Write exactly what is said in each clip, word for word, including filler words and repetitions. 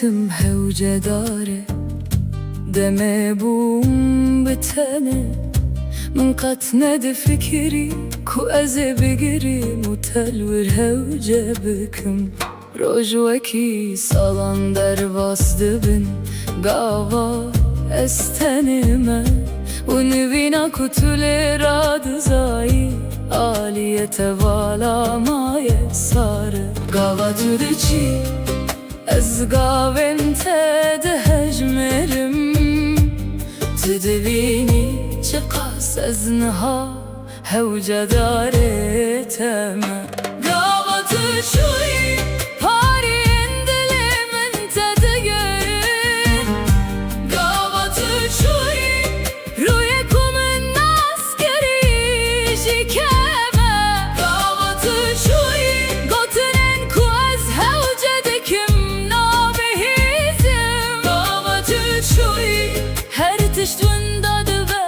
Tim hewcedar e, demê bûm bi tenê. Min qet nedifikirî ku ez ê bigirîm û te li wir hewce bikim. Roj wekî salan derbas dibin, gava ez tenê me. Û nivîna ku tu lê radizayî, aliyê te vala maye sar e. Gava tu diçî, ez gavên te dihejmirim. Tu dibînî çiqas ez niha hewcedarê te me. Gava tu çûyî, pariyên dilê min te digirin. Gava tu çûyî, rûyê ku min nas kirî jî kêm e. Gava tu çûyî, gotinên ku ez hewce dikim nabihîzim. Gava tu çûyî, her tişt winda dibe,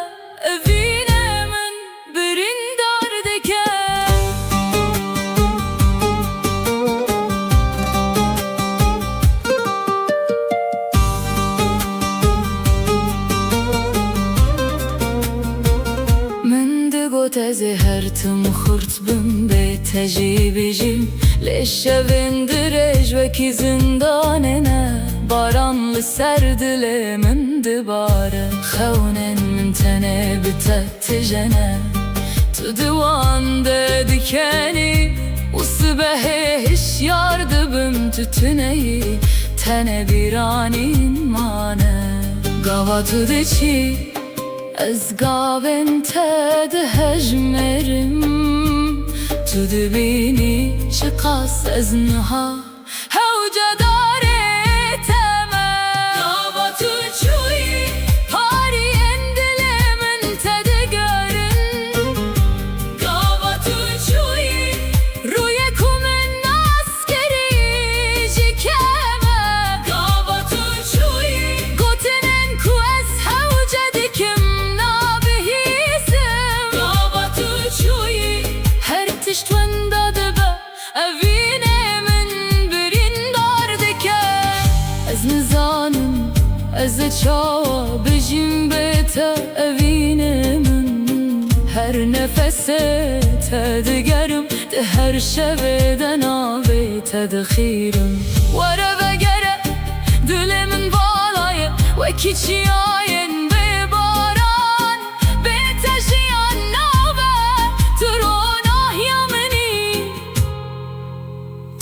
evînê min birîndar dike. Min digot ez ê her tim xurt bim, bê te jî bijîm. Lê şevên dirêj wekî zindanê ne, baran li ser dilê min dibare. Xewnên min tenê bi te tije ne, tu di wan de dikenî. Û sibehê hişyar dibim tu tuneyî, tenê bîranîn mane. Gava tu diçî, ez gavên te dihejmirim. Tu dibînî çiqas ez niha hewcedarê te me. Gava tu çûyî, pariyên dilê min te digerin. Gava tu çûyî, rûyê ku min nas kirî jî kêm e. Gava tu çûyî, gotinên ku ez hewce dikim nabihîsim. Gava tu çûyî, her tişt winda dibe, evînê min birîndar dike. Ez nizanim ez ê çawa bijîm bê te, evînê min. Her nefesê te digerim, di her şevê de navê te dixîrim. Were vegere, dilê min vala ye, wekî çiyayên bêbaran. Bê te jiyan nabe, tu ronahiya min î,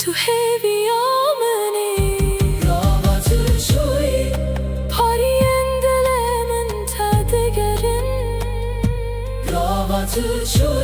tu hêviya min î. Gava tu çûyî, pariyên dilê min te digerin. Gava tu çûyî,